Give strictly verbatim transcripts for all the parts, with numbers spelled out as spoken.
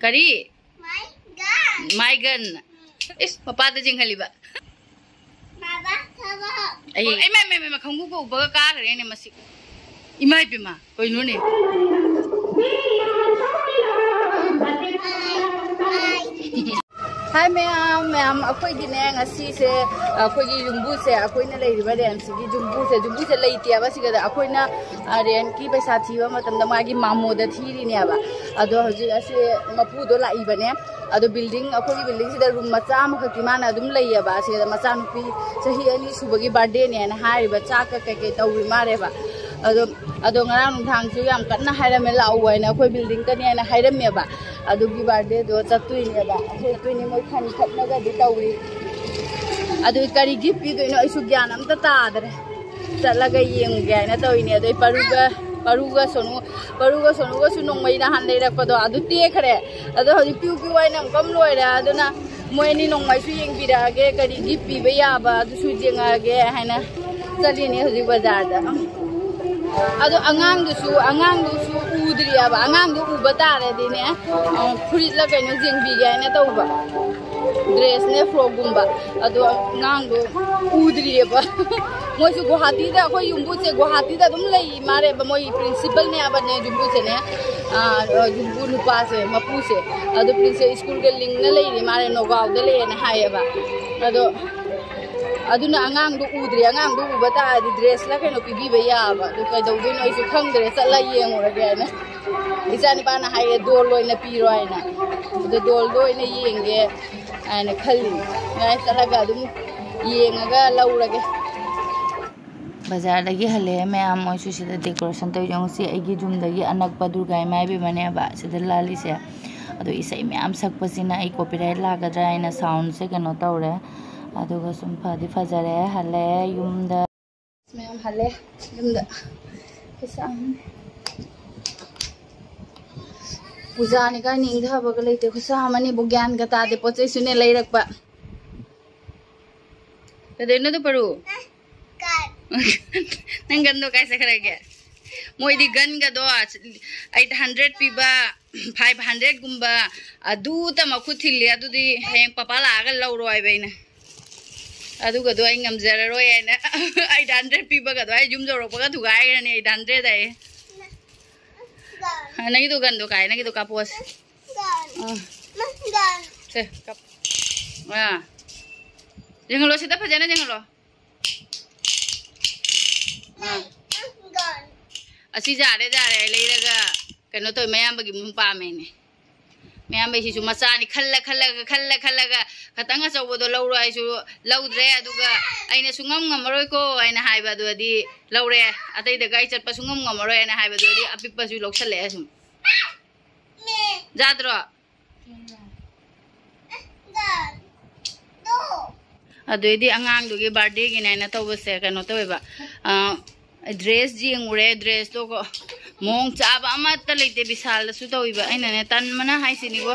ꯀꯔꯤ? ꯃꯥꯏꯒꯟ꯫ ꯏꯁ, ꯃꯄꯥꯗ ꯆꯤꯡꯍꯜꯂꯤꯕ꯫ ꯑꯩ, ꯏꯃꯥ, ꯏꯃꯥ, ꯏꯃꯥ, ꯈꯪꯒꯨ ꯀꯧꯕꯒ ꯀꯥꯈ꯭ꯔꯦꯅꯦ ꯃꯁꯤ꯫ ꯏꯃꯥ ꯏꯕꯦꯝꯃ, ꯀꯩꯅꯣꯅꯦ? ꯍꯥꯏ ꯃꯌꯥꯝ, ꯃꯌꯥꯝ, ꯑꯩꯈꯣꯏꯒꯤꯅꯦ ꯉꯁꯤꯁꯦ, ꯑꯩꯈꯣꯏꯒꯤ ꯌꯨꯝꯕꯨꯁꯦ, ꯑꯩꯈꯣꯏꯅ ꯂꯩꯔꯤꯕ ꯔꯦꯟꯁꯤꯒꯤ ꯌꯨꯝꯕꯨꯁꯦ, ꯌꯨꯝꯕꯨꯁꯦ ꯂꯩꯇꯦꯕ ꯁꯤꯗ꯫ ꯑꯩꯈꯣꯏꯅ, ꯑ, ꯔꯦꯟꯀꯤ ꯄꯩꯁꯥ ꯊꯤꯕ ꯃꯇꯝꯗ ꯃꯥꯒꯤ ꯃꯥꯃꯣꯗ ꯊꯤꯔꯤꯅꯦꯕ꯫ ꯑꯗꯣ ꯍꯧꯖꯤꯛ ꯑꯁꯤ ꯃꯄꯨꯗꯣ ꯂꯥꯛꯏꯕꯅꯦ꯫ ꯑꯗꯣ building, ꯑꯩꯈꯣꯏꯒꯤ buildingꯁꯤꯗ room ꯃꯆꯥ ꯑꯃꯈꯛꯇꯤ ꯃꯥꯅ ꯑꯗꯨꯝ ꯂꯩꯌꯦꯕ꯫ ꯑꯁꯤꯗ ꯃꯆꯥꯅꯨꯄꯤ ꯆꯍꯤ ꯑꯅꯤ ꯁꯨꯕꯒꯤ birthdayꯅꯦꯅ ꯍꯥꯏꯔꯤꯕ, ꯆꯥꯛꯀ ꯀꯩꯀꯩ ꯇꯧꯔꯤ ꯃꯥꯜꯂꯦꯕ꯫ ꯑꯗꯣ, ꯑꯗꯣ ꯉꯔꯥꯡ ꯅꯨꯡꯗꯥꯡꯁꯨ ꯌꯥꯝ ꯀꯟꯅ ꯍꯥꯏꯔꯝꯃꯦ, "ꯂꯥꯛꯑꯣ" ꯍꯥꯏꯅ, ꯑꯩꯈꯣꯏ buildingꯗꯅꯦꯅ ꯍꯥꯏꯔꯝꯃꯦꯕ꯫ ꯑꯗꯨꯒꯤ birthdayꯗꯣ ꯆꯠꯇꯣꯏꯅꯦꯕ, ꯆꯠꯇꯣꯏꯅꯦ, ꯃꯣꯏ ꯈꯟ ꯈꯠꯅꯒꯗꯤ ꯇꯧꯔꯤ꯫ ꯑꯗꯨ ꯀꯔꯤ gift ꯄꯤꯗꯣꯏꯅꯣ ꯑꯩꯁꯨ ꯒ꯭ꯌꯥꯟ ꯑꯝꯇ ꯇꯥꯗ꯭ꯔꯦ꯫ ꯆꯠꯂꯒ ꯌꯦꯡꯉꯨꯒꯦ ꯍꯥꯏꯅ ꯇꯧꯔꯤꯅꯦ꯫ ꯑꯗꯩ ꯄꯔꯨꯒ, ꯄꯔꯨꯒ ꯁꯣꯅꯨ, ꯄꯔꯨꯒ ꯁꯣꯅꯨꯒꯁꯨ ꯅꯣꯡꯃꯩ ꯅꯍꯥꯟ ꯂꯩꯔꯛꯄꯗꯣ ꯑꯗꯨ ꯇꯦꯛꯈ꯭ꯔꯦ꯫ ꯑꯗꯣ ꯍꯧꯖꯤꯛ ꯄꯤꯌꯨ ꯄꯤꯌꯨ ꯍꯥꯏꯅ ꯑꯃꯨꯛꯀ ꯑꯃ ꯂꯣꯏꯔꯦ꯫ ꯑꯗꯨꯅ ꯃꯣꯏ ꯑꯅꯤ ꯅꯣꯡꯃꯩꯁꯨ ꯌꯦꯡꯕꯤꯔꯛꯑꯒꯦ, ꯀꯔꯤ gift ꯄꯤꯕ ꯌꯥꯕ ꯑꯗꯨꯁꯨ ꯌꯦꯡꯉꯛꯑꯒꯦ ꯍꯥꯏꯅ ꯆꯠꯂꯤꯅꯦ ꯍꯧꯖꯤꯛ ꯕꯖꯥꯔꯗ꯫ ꯑꯗꯣ ꯑꯉꯥꯡꯗꯨꯁꯨ, ꯑꯉꯥꯡꯗꯨꯁꯨ ꯎꯗ꯭ꯔꯤꯑꯕ꯫ ꯑꯉꯥꯡꯗꯨ ꯎꯕ ꯇꯥꯔꯗꯤꯅꯦ, ꯑ, ꯐꯨꯔꯤꯠꯂ ꯀꯩꯅꯣ ꯌꯦꯡꯕꯤꯒꯦ ꯍꯥꯏꯅ ꯇꯧꯕ꯫ Dressꯅꯦ, frockꯀꯨꯝꯕ꯫ ꯑꯗꯣ ꯑꯉꯥꯡꯗꯣ ꯎꯗ꯭ꯔꯤꯑꯕ꯫ ꯃꯣꯏꯁꯨ ꯒꯨꯋꯥꯍꯥꯇꯤꯗ, ꯑꯩꯈꯣꯏ ꯌꯨꯝꯕꯨꯁꯦ ꯒꯨꯋꯥꯍꯥꯇꯤꯗ ꯑꯗꯨꯝ ꯂꯩ ꯃꯥꯜꯂꯦꯕ꯫ ꯃꯣꯏ principalꯅꯦ ꯍꯥꯏꯕꯅꯦ ꯌꯨꯝꯕꯨꯁꯦꯅꯦ꯫ ꯑ, ꯌꯨꯝꯕꯨ ꯅꯨꯄꯥꯁꯦ, ꯃꯄꯨꯁꯦ꯫ ꯑꯗꯣ principal schoolꯒ linkꯅ ꯂꯩꯔꯤ ꯃꯥꯜꯂꯦ, ꯅꯣꯒꯥꯎꯗ ꯂꯩꯌꯦꯅ ꯍꯥꯏꯌꯦꯕ꯫ ꯑꯗꯣ ꯑꯗꯨꯅ ꯑꯉꯥꯡꯗꯣ ꯎꯗ꯭ꯔꯤ꯫ ꯑꯉꯥꯡꯗꯣ ꯎꯕ ꯇꯥꯔꯗꯤ dressꯂ ꯀꯩꯅꯣ ꯄꯤꯕꯤꯕ ꯌꯥꯕ꯫ ꯑꯗꯨ ꯀꯩꯗꯧꯗꯣꯏꯅꯣ ꯑꯩꯁꯨ ꯈꯪꯗ꯭ꯔꯦ, ꯆꯠꯂ ꯌꯦꯡꯉꯨꯔꯒꯦ ꯍꯥꯏꯅ꯫ ꯏꯆꯥ ꯅꯨꯄꯥꯅ ꯍꯥꯏꯌꯦ, doll ꯑꯣꯏꯅ ꯄꯤꯔꯣ ꯍꯥꯏꯅ꯫ ꯑꯗꯣ dollꯗꯣ ꯑꯣꯏꯅ ꯌꯦꯡꯒꯦ ꯍꯥꯏꯅ ꯈꯜꯂꯤ꯫ ꯉꯥꯏ ꯆꯠꯂꯒ ꯑꯗꯨꯝ ꯌꯦꯡꯉꯒ ꯂꯧꯔꯒꯦ꯫ ꯕꯖꯥꯔꯗꯒꯤ ꯍꯜꯂꯛꯑꯦ ꯃꯌꯥꯝ, ꯃꯣꯏꯁꯨ ꯁꯤꯗ decoration ꯇꯧꯔꯤꯁꯦ꯫ ꯉꯁꯤ ꯑꯩꯒꯤ roomꯗꯒꯤ ꯑꯅꯛꯄ ꯗꯨꯔꯒꯥ ꯏꯃꯥ ꯏꯕꯦꯝꯃꯅꯦꯕ ꯁꯤꯗ ꯂꯥꯜꯂꯤꯁꯦ꯫ ꯑꯗꯣ ꯏꯁꯩ ꯃꯌꯥꯝ ꯁꯛꯄꯁꯤꯅ ꯑꯩ copyright ꯂꯥꯛꯀꯗ꯭ꯔꯥ ꯍꯥꯏꯅ soundꯁꯦ ꯀꯩꯅꯣ ꯇꯧꯔꯦ꯫ ꯑꯗꯨꯒ ꯁꯨꯝ ꯐꯗꯤ ꯐꯖꯔꯦ, ꯍꯜꯂꯛꯑꯦ ꯌꯨꯝꯗ꯫ ꯃꯌꯥꯝ ꯍꯜꯂꯦ ꯌꯨꯝꯗ꯫ ꯈꯨꯠꯁꯥ ꯑꯃꯅꯤ꯫ ꯄꯨꯖꯥꯅꯤ ꯀꯥꯏꯅ ꯏꯪꯊꯕꯒ ꯂꯩꯇꯦ꯫ ꯈꯨꯠꯁꯥ ꯑꯃꯅꯤꯕꯨ ꯒ꯭ꯌꯥꯟꯒ ꯇꯥꯗꯦ꯫ ꯄꯣꯠ ꯆꯩꯁꯨꯅꯦ ꯂꯩꯔꯛꯄ꯫ ꯀꯩꯗꯧꯅꯣ ꯑꯗꯨ ꯄꯔꯨ? ꯅꯪ ꯒꯟꯗꯣ ꯀꯥꯏ ꯆꯠꯈ꯭ꯔꯒꯦ? ꯃꯣꯏꯗꯤ ꯒꯟꯒꯗꯣ ꯑꯩꯠ ꯍꯟꯗ꯭ꯔꯦꯠ ꯄꯤꯕ, ꯐꯥꯏꯚ ꯍꯟꯗ꯭ꯔꯦꯠꯀꯨꯝꯕ ꯑꯗꯨꯇ ꯃꯈꯨꯠ ꯊꯤꯜꯂꯤ꯫ ꯑꯗꯨꯗꯤ ꯍꯌꯦꯡ ꯄꯄꯥ ꯂꯥꯛꯑꯒ ꯂꯧꯔꯣ ꯍꯥꯏꯕ ꯑꯩꯅ꯫ ꯑꯗꯨꯒꯗꯣ ꯑꯩ ꯉꯝꯖꯔꯔꯣꯏ ꯍꯥꯏꯅ ꯑꯩꯠ ꯍꯟꯗ꯭ꯔꯦꯠ ꯄꯤꯕꯒꯗꯣ ꯑꯩ ꯌꯨꯝ ꯌꯧꯔꯛꯄꯒ ꯊꯨꯒꯥꯏꯈ꯭ꯔꯅꯤ ꯑꯩꯠ ꯍꯟꯗ꯭ꯔꯦꯠ ꯍꯥꯏꯌꯦ꯫ ꯑ, ꯅꯪꯒꯤꯗꯣ ꯒꯟꯗꯣ ꯀꯥꯏ? ꯅꯪꯒꯤꯗꯣ ꯀꯥꯞꯄꯣꯁ꯫ ꯑꯥ꯫ ꯁꯦ, ꯀꯥꯞ-, ꯑꯥ꯫ ꯌꯦꯡꯍꯜꯂꯣ, ꯁꯤꯗ ꯐꯖꯅ ꯌꯦꯡꯍꯜꯂꯣ꯫ ꯑꯥ꯫ ꯑꯁꯤ ꯌꯥꯔꯦ, ꯌꯥꯔꯦ, ꯂꯩꯔꯒ ꯀꯩꯅꯣ ꯇꯧꯋꯦ, ꯃꯌꯥꯝꯕꯒꯤ ꯑꯃꯨꯛ ꯄꯥꯝꯃꯦꯅꯦ꯫ ꯃꯌꯥꯝꯕꯩꯁꯤꯁꯨ ꯃꯆꯥꯅꯤ ꯈꯜꯂ ꯈꯜꯂꯒ, ꯈꯜꯂ ꯈꯜꯂꯒ, ꯈꯇꯪ ꯑꯆꯧꯕꯗꯣ ꯂꯧꯔꯣ ꯍꯥꯏꯁꯨ ꯂꯧꯗ꯭ꯔꯦ꯫ ꯑꯗꯨꯒ ꯑꯩꯅ ꯁꯨꯡꯉꯝ ꯉꯝꯃꯔꯣꯏꯀꯣ ꯍꯥꯏꯅ ꯍꯥꯏꯕ, ꯑꯗꯨꯗꯤ ꯂꯧꯔꯦ꯫ ꯑꯇꯩꯗꯒ ꯑꯩ ꯆꯠꯄ ꯁꯨꯡꯉꯝ ꯉꯝꯃꯔꯣꯏ ꯍꯥꯏꯅ ꯍꯥꯏꯕꯗꯨꯗꯤ ꯑꯄꯤꯛꯄꯁꯨ ꯂꯧꯁꯜꯂꯛꯑꯦ ꯁꯨꯝ꯫ ꯌꯥꯗ꯭ꯔꯣ? ꯑꯗꯨꯏꯗꯤ ꯑꯉꯥꯡꯗꯨꯒꯤ ꯕꯥꯔꯗꯦꯒꯤꯅꯦꯅ ꯇꯧꯕꯁꯦ ꯀꯩꯅꯣ ꯇꯧꯋꯦꯕ꯫ ꯗ꯭ꯔꯦꯁ ꯌꯦꯡꯉꯨꯔꯦ꯫ ꯗ꯭ꯔꯦꯁꯇꯣ ꯀꯣ, ꯃꯑꯣꯡ ꯆꯥꯕ ꯑꯃꯠꯇ ꯂꯩꯇꯦ꯫ ꯕꯤꯁꯥꯜꯗꯁꯨ ꯇꯧꯋꯤꯕ꯫ ꯑꯩꯅꯅꯦ, ꯇꯟꯕꯅ ꯍꯥꯏꯁꯤꯅꯤꯀꯣ,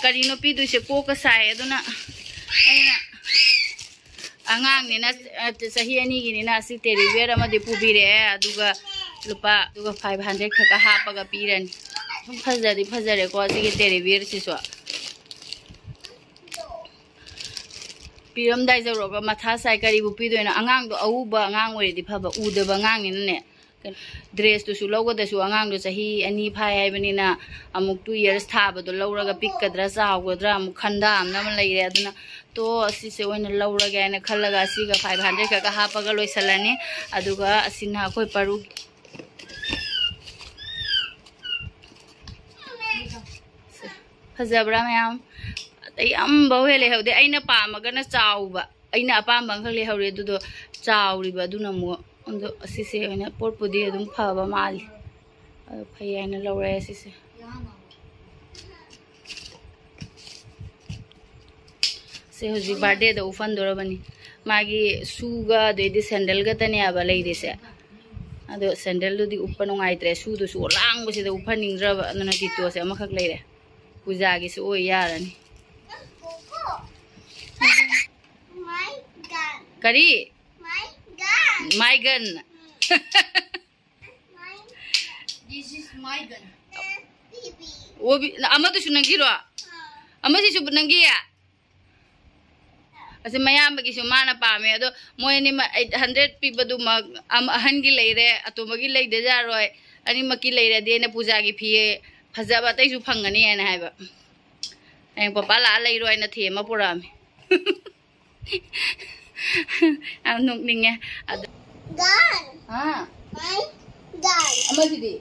ꯀꯔꯤꯅꯣ ꯄꯤꯗꯣꯏꯁꯦ ꯀꯣꯛꯀ ꯁꯥꯏ꯫ ꯑꯗꯨꯅ ꯑꯩꯅ ꯑꯉꯥꯡꯅꯤꯅ, ꯑ, ꯆꯍꯤ ꯑꯅꯤꯒꯤꯅꯤꯅ ꯑꯁꯤ ꯇꯦꯔꯤ ꯕꯤꯌꯔ ꯑꯃꯗꯤ ꯄꯨꯕꯤꯔꯛꯑꯦ꯫ ꯑꯗꯨꯒ ꯂꯨꯄꯥ, ꯑꯗꯨꯒ ꯐꯥꯏꯚ ꯍꯟꯗ꯭ꯔꯦꯠ ꯈꯛꯀ ꯍꯥꯞꯄꯒ ꯄꯤꯔꯅꯤ꯫ ꯁꯨꯝ ꯐꯖꯗꯤ ꯐꯖꯔꯦꯀꯣ ꯑꯁꯤꯒꯤ ꯇꯦꯔꯤ ꯕꯤꯌꯔꯁꯤꯁꯨ꯫ ꯄꯤꯔꯝꯗꯥꯏ ꯌꯧꯔꯒ ꯃꯊꯥ ꯁꯥꯏ, ꯀꯔꯤꯕꯨ ꯄꯤꯗꯣꯏꯅꯣ? ꯑꯉꯥꯡꯗꯣ ꯑꯎꯕ ꯑꯉꯥꯡ ꯑꯣꯏꯔꯗꯤ ꯐꯕ, ꯎꯗꯕ ꯑꯉꯥꯡꯅꯤꯅꯅꯦ꯫ ꯀꯩꯅꯣ, ꯗ꯭ꯔꯦꯁꯇꯨꯁꯨ ꯂꯧꯒꯗꯁꯨ ꯑꯉꯥꯡꯗꯣ ꯆꯍꯤ ꯑꯅꯤ ꯐꯥꯏ ꯍꯥꯏꯕꯅꯤꯅ, ꯑꯃꯨꯛ ꯇꯨ ꯌꯔꯁ ꯊꯥꯕꯗꯣ ꯂꯧꯔꯒ ꯄꯤꯛꯀꯗ꯭ꯔꯥ ꯆꯥꯎꯒꯗ꯭ꯔꯥ ꯑꯃꯨꯛ ꯈꯟꯗꯥ ꯑꯃ ꯂꯩꯔꯦ꯫ ꯑꯗꯨꯅ ꯇꯣ, ꯑꯁꯤꯁꯦ ꯑꯣꯏꯅ ꯂꯧꯔꯒꯦ ꯍꯥꯏꯅ ꯈꯜꯂꯒ ꯑꯁꯤꯒ ꯐꯥꯏꯚ ꯍꯟꯗ꯭ꯔꯦꯠ ꯈꯛꯀ ꯍꯥꯞꯄꯒ ꯂꯣꯏꯁꯤꯜꯂꯅꯤ꯫ ꯑꯗꯨꯒ ꯑꯁꯤꯅ ꯑꯩꯈꯣꯏ ꯄꯔꯨ ꯐꯖꯕ꯭ꯔꯥ ꯃꯌꯥꯝ? ꯑꯇꯩ ꯑꯝꯐꯥꯎ ꯍꯦꯛ ꯂꯩꯍꯧꯗꯦ꯫ ꯑꯩꯅ ꯄꯥꯝꯃꯒꯅ ꯆꯥꯎꯕ, ꯑꯩꯅ ꯑꯄꯥꯝꯕ ꯑꯃꯈꯛ ꯂꯩꯍꯧꯔꯦ꯫ ꯑꯗꯨꯗꯣ ꯆꯥꯎꯔꯤꯕ ꯑꯗꯨꯅ ꯑꯃꯨꯛ, ꯑꯗꯣ ꯑꯁꯤꯁꯦ ꯑꯣꯏꯅ ꯄꯣꯠꯄꯨꯗꯤ ꯑꯗꯨꯝ ꯐꯕ ꯃꯥꯜꯂꯤ꯫ ꯑꯗꯣ ꯐꯩ ꯍꯥꯏꯅ ꯂꯧꯔꯦ ꯁꯤꯁꯦ꯫ ꯁꯦ ꯍꯧꯖꯤꯛ ꯕꯥꯔꯗꯦꯗ ꯎꯐꯟꯗꯣꯔꯕꯅꯤ꯫ ꯃꯥꯒꯤ ꯁꯨꯒ ꯑꯗꯩꯗꯤ ꯁꯦꯟꯗꯜꯒꯇꯅꯦꯕ ꯂꯩꯔꯤꯁꯦ꯫ ꯑꯗꯣ ꯁꯦꯟꯗꯜꯗꯨꯗꯤ ꯎꯞꯄ ꯅꯨꯡꯉꯥꯏꯇ꯭ꯔꯦ, ꯁꯨꯗꯨꯁꯨ ꯂꯥꯡꯕꯁꯤꯗ ꯎꯞꯍꯟꯅꯤꯡꯗ꯭ꯔꯕ꯫ ꯑꯗꯨꯅ ꯇꯤꯇꯣꯁꯦ ꯑꯃꯈꯛ ꯂꯩꯔꯦ, ꯄꯨꯖꯥꯒꯤꯁꯨ ꯑꯣꯏ ꯌꯥꯔꯅꯤ꯫ ꯀꯔꯤ? ꯃꯥꯏꯒꯟ꯫ This is my gun. ꯑꯣ, ꯕꯤ-, ꯑꯃꯗꯨꯁꯨ ꯅꯪꯒꯤꯔꯣ? ꯑꯃꯁꯤꯁꯨ ꯅꯪꯒꯤ? ꯑꯁꯤ ꯃꯌꯥꯝꯕꯒꯤꯁꯨ ꯃꯥꯅ ꯄꯥꯝꯃꯦ꯫ ꯑꯗꯣ ꯃꯣꯏ ꯑꯅꯤꯃꯛ eight hundred ꯄꯤꯕꯗꯨꯃꯛ ꯑꯃ-, ꯑꯍꯟꯒꯤ ꯂꯩꯔꯦ, ꯑꯇꯣꯝꯕꯒꯤ ꯂꯩꯗ ꯌꯥꯔꯣꯏ, ꯑꯅꯤꯃꯛꯀꯤ ꯂꯩꯔꯗꯤ ꯑꯩꯅ ꯄꯨꯖꯥꯒꯤ ꯐꯤ ꯐꯖꯕ ꯑꯇꯩꯁꯨ ꯐꯪꯒꯅꯤ ꯍꯥꯏꯅ ꯍꯥꯏꯕ꯫ ꯍꯌꯦꯡ ꯄꯄꯥ ꯂꯥꯛꯑ ꯂꯩꯔꯣ ꯍꯥꯏꯅ ꯊꯦꯝꯃ ꯄꯨꯔꯛꯑꯝꯃꯦ꯫ ꯌꯥꯝ ꯅꯣꯛꯅꯤꯡꯉꯦ꯫ ꯑꯗ ꯒꯥꯟ꯫ ꯍꯥ? ꯃꯥꯏ ꯒꯥꯟ꯫ ꯑꯃꯁꯤꯗꯤ?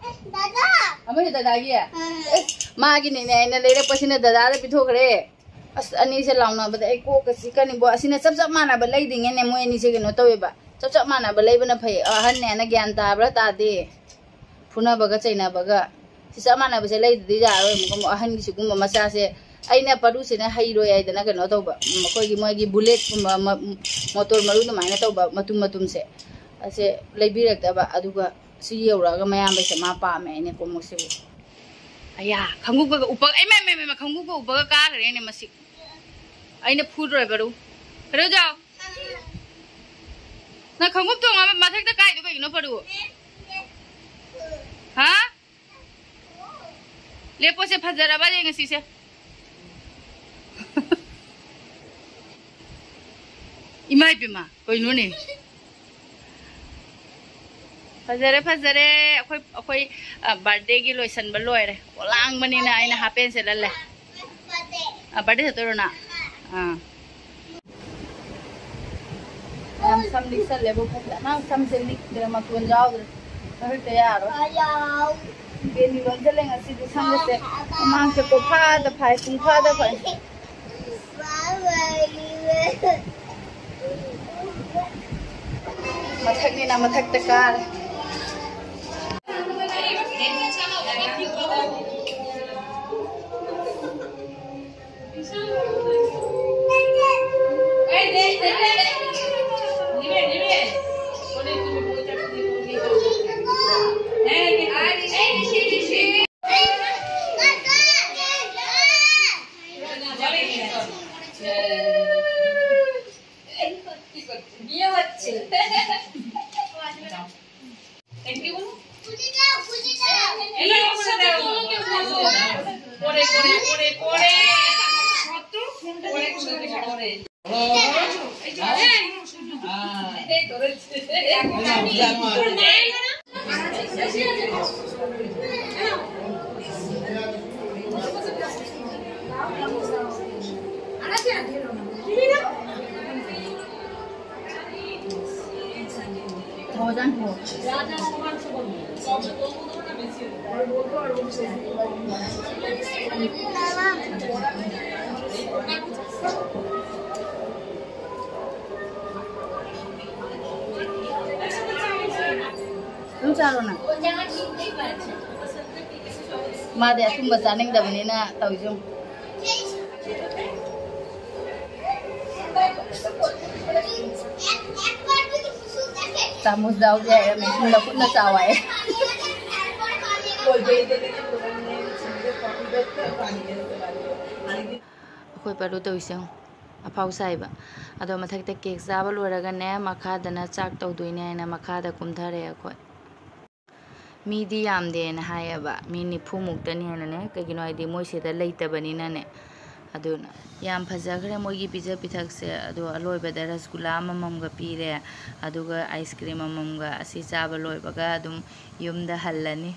ꯑꯦ, ꯗꯥꯗꯥ꯫ ꯑꯃꯁꯤ ꯗꯥꯗꯥꯒꯤ? ꯎꯝ꯫ ꯑꯦ, ꯃꯥꯒꯤꯅꯤꯅꯦ ꯑꯩꯅ ꯂꯩꯔꯛꯄꯁꯤꯅ ꯗꯥꯗꯥꯗ ꯄꯤꯊꯣꯛꯈ꯭ꯔꯦ꯫ ꯑꯁ, ꯑꯅꯤꯁꯦ ꯂꯥꯎꯅꯕꯗ ꯑꯩ ꯀꯣꯛꯀ ꯆꯤꯛꯀꯅꯤꯕꯣ꯫ ꯑꯁꯤꯅ ꯆꯞ ꯆꯞ ꯃꯥꯟꯅꯕ ꯂꯩꯗꯤꯉꯩꯅꯦ ꯃꯣꯏ ꯑꯅꯤꯁꯦ ꯀꯩꯅꯣ ꯇꯧꯋꯦꯕ꯫ ꯆꯞ ꯆꯞ ꯃꯥꯟꯅꯕ ꯂꯩꯕꯅ ꯐꯩ꯫ ꯑꯍꯟꯅꯦꯅ ꯒ꯭ꯌꯥꯟ ꯇꯥꯕ꯭ꯔꯥ ꯇꯥꯗꯦ꯫ ꯐꯨꯅꯕꯒ ꯆꯩꯅꯕꯒ꯫ ꯁꯤ ꯆꯞ ꯃꯥꯟꯅꯕꯁꯦ ꯂꯩꯗꯗꯤ ꯌꯥꯔꯔꯣꯏ꯫ ꯑꯃꯨꯛ, ꯑꯃꯨꯛ ꯑꯍꯟꯒꯤ ꯁꯤꯒꯨꯝꯕ ꯃꯆꯥꯁꯦ ꯑꯩꯅ ꯄꯔꯨꯁꯤꯅ ꯍꯩꯔꯣꯏ ꯍꯥꯏꯗꯅ ꯀꯩꯅꯣ ꯇꯧꯕ, ꯎꯝ, ꯑꯩꯈꯣꯏꯒꯤ ꯃꯣꯏꯒꯤ ꯕꯨꯂꯦꯠꯀꯨꯝꯕ, ꯃ-, ꯃꯣꯇꯣꯔ ꯃꯔꯨ ꯑꯗꯨꯃꯥꯏꯅ ꯇꯧꯕ ꯃꯇꯨꯝ ꯃꯇꯨꯝꯁꯦ, ꯑꯁꯦ ꯂꯩꯕꯤꯔꯛꯇꯕ꯫ ꯑꯗꯨꯒ ꯁꯤ ꯌꯧꯔꯛꯑꯒ ꯃꯌꯥꯝꯕꯩꯁꯦ ꯃꯥ ꯄꯥꯝꯃꯦ ꯍꯥꯏꯅꯦ ꯈꯣꯡꯎꯞꯁꯤꯕꯨ꯫ ꯑꯌꯥ, ꯈꯣꯡꯎꯞꯀꯒ ꯎꯞꯄꯒ, ꯏꯃꯥ, ꯏꯃꯥ, ꯏꯃꯥ, ꯈꯣꯡꯎꯞꯀ ꯎꯞꯄꯒ ꯀꯥꯈ꯭ꯔꯦꯅꯦ ꯃꯁꯤ꯫ ꯑꯩꯅ ꯐꯨꯗ꯭ꯔꯣꯏ ꯕꯔꯨ꯫ ꯀꯩꯅꯣ ꯖꯥꯎ꯫ ꯅꯪ ꯈꯣꯡꯎꯞ ꯇꯣꯡꯉ ꯃꯊꯛꯇ ꯀꯥꯏꯗꯣ ꯀꯩꯒꯤꯅꯣ ꯄꯔꯨ? ꯍꯥ? ꯂꯦꯞꯄꯣꯁꯦ, ꯐꯖꯔꯕ ꯌꯦꯡ ꯉꯁꯤꯁꯦ꯫ ꯏꯃꯥ ꯏꯄꯦꯝꯃ, ꯀꯩꯅꯣꯅꯦ? ꯐꯖꯔꯦ, ꯐꯖꯔꯦ꯫ ꯑꯩꯈꯣꯏ, ꯑꯩꯈꯣꯏ, ꯑ, birthdayꯒꯤ ꯂꯣꯏꯁꯟꯕ ꯂꯣꯏꯔꯦ꯫ ꯄꯣꯂꯥꯡꯕꯅꯤꯅ ꯑꯩꯅ half pant ꯁꯦꯠꯍꯜꯂꯦ꯫ ꯑ, birthday ꯆꯠꯇꯣꯏꯔꯣ ꯅꯪ? ꯑꯥ꯫ ꯌꯥꯝ ꯁꯝ ꯂꯤꯛꯁꯜꯂꯦꯕꯨ ꯐꯖꯅ꯫ ꯁꯝꯁꯦ ꯂꯤꯛꯇ꯭ꯔꯦ, ꯃꯇꯣꯟ ꯌꯥꯎꯗ꯭ꯔꯦ꯫ ꯃꯃꯤꯠꯇ ꯌꯥꯔꯣꯏ꯫ ꯕꯦꯅꯤ ꯂꯣꯟꯁꯤꯜꯂꯦ ꯉꯁꯤꯗꯤ ꯁꯝꯒꯁꯦ꯫ ꯃꯃꯥꯡꯁꯦ ꯀꯣꯐꯥꯗ ꯐꯥꯏ, ꯄꯨꯡꯐꯥꯗ ꯐꯥꯏ꯫ ꯃꯊꯛꯅꯤꯅ ꯃꯊꯛꯇ ꯀꯥꯔꯦ꯫ ꯑꯗꯨꯝ ꯆꯥꯔꯣ ꯅꯪ꯫ ꯃꯥꯗꯤ ꯑꯊꯨꯝꯕ ꯆꯥꯅꯤꯡꯗꯕꯅꯤꯅ ꯇꯧꯔꯤꯁꯦ ꯌꯦꯡꯉꯨ꯫ ꯆꯥꯃꯁ ꯌꯥꯎꯗꯦ ꯍꯥꯏꯔꯝꯃꯦ, ꯁꯨꯝ ꯂꯧꯈꯠꯂ ꯆꯥꯎ ꯍꯥꯏꯌꯦ꯫ ꯑꯩꯈꯣꯏ ꯄꯥꯔꯨ ꯇꯧꯔꯤꯁꯦ ꯌꯦꯡꯉꯨ꯫ ꯑꯐꯥꯎ ꯁꯥꯏꯕ꯫ ꯑꯗꯣ ꯃꯊꯛꯇ ꯀꯦꯛ ꯆꯥꯕ ꯂꯣꯏꯔꯒꯅꯦ, ꯃꯈꯥꯗꯅ ꯆꯥꯛ ꯇꯧꯗꯣꯏꯅꯦ ꯍꯥꯏꯅ ꯃꯈꯥꯗ ꯀꯨꯝꯊꯔꯦ ꯑꯩꯈꯣꯏ꯫ ꯃꯤꯗꯤ ꯌꯥꯝꯗꯦꯅ ꯍꯥꯏꯌꯦꯕ, ꯃꯤ ꯅꯤꯐꯨ ꯃꯨꯛꯇꯅꯦꯅꯅꯦ꯫ ꯀꯩꯒꯤꯅꯣ ꯍꯥꯏꯗꯤ ꯃꯣꯏ ꯁꯤꯗ ꯂꯩꯇꯕꯅꯤꯅꯅꯦ꯫ ꯑꯗꯨꯅ ꯌꯥꯝ ꯐꯖꯈ꯭ꯔꯦ ꯃꯣꯏꯒꯤ ꯄꯤꯖ ꯄꯤꯊꯛꯁꯦ꯫ ꯑꯗꯣ ꯑꯂꯣꯏꯕꯗ ꯔꯁꯒꯨꯂꯥ ꯑꯃꯃꯝꯒ ꯄꯤꯔꯦ, ꯑꯗꯨꯒ ꯑꯥꯏꯁ ꯀ꯭ꯔꯤꯝ ꯑꯃꯃꯝꯒ꯫ ꯑꯁꯤ ꯆꯥꯕ ꯂꯣꯏꯕꯒ ꯑꯗꯨꯝ ꯌꯨꯝꯗ ꯍꯜꯂꯅꯤ꯫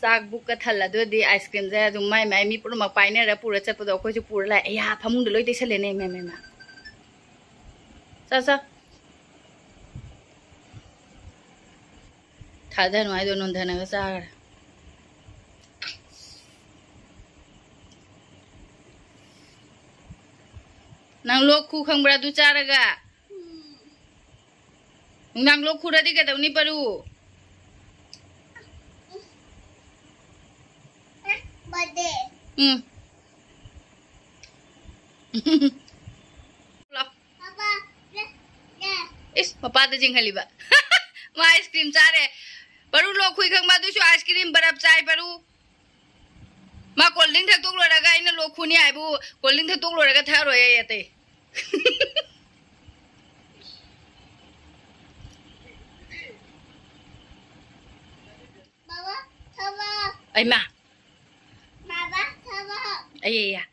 ꯆꯥꯛ ꯕꯨꯛꯀ ꯊꯜꯂꯗꯨꯗꯤ ꯑꯥꯏꯁ ꯀ꯭ꯔꯤꯝꯁꯦ ꯑꯗꯨꯝ ꯃꯥꯏ ꯃꯥꯏ ꯃꯤ ꯄꯨꯝꯅꯃꯛ ꯄꯥꯏꯅꯔ ꯄꯨꯔ ꯆꯠꯄꯗꯣ ꯑꯩꯈꯣꯏꯁꯨ ꯄꯨꯔ ꯂꯥꯛꯑꯦ꯫ ꯑꯌꯥ, ꯐꯃꯨꯡꯗ ꯂꯣꯏ ꯇꯩꯁꯜꯂꯦꯅꯦ꯫ ꯏꯃꯥ, ꯏꯃꯥ, ꯏꯃꯥ꯫ ꯆꯥ, ꯆꯥ꯫ ꯊꯥꯗ ꯅꯨꯡꯉꯥꯏꯗꯣ ꯅꯣꯟꯊꯅꯒ ꯆꯥꯈ꯭ꯔꯦ꯫ ꯅꯪ ꯂꯣꯛ ꯈꯨ ꯈꯪꯕ꯭ꯔꯥ ꯑꯗꯨ ꯆꯥꯔꯒ? ꯅꯨꯡꯗꯥꯡ ꯂꯣꯛ ꯈꯨꯔꯗꯤ ꯀꯩꯗꯧꯅꯤ ꯄꯔꯨ? ꯎꯝ꯫ ꯂꯥꯎ꯫ ꯏꯁ, ꯃꯄꯥꯗ ꯆꯤꯡꯍꯜꯂꯤꯕ꯫ ꯃꯥ ꯑꯥꯏꯁ ꯀ꯭ꯔꯤꯝ ꯆꯥꯔꯦ꯫ ꯄꯔꯨ ꯂꯣꯛ ꯈꯨꯏ ꯈꯪꯕ ꯑꯗꯨꯁꯨ ꯑꯥꯏꯁ ꯀ꯭ꯔꯤꯝ ꯕꯔꯞ ꯆꯥꯏ ꯄꯔꯨ꯫ ꯃꯥ ꯀꯣꯜ ꯗ꯭ꯔꯤꯡ ꯊꯛꯇꯣꯛ ꯂꯣꯏꯔꯒ ꯑꯩꯅ ꯂꯣꯛ ꯈꯨꯅꯤ ꯍꯥꯏꯕꯨ ꯀꯣꯜ ꯗ꯭ꯔꯤꯡ ꯊꯛꯇꯣꯛ ꯂꯣꯏꯔꯒ ꯊꯛꯑꯔꯣꯏ ꯑꯩ ꯑꯇꯩ꯫ ꯑꯩꯃ꯫ ꯑꯩꯌꯥ꯫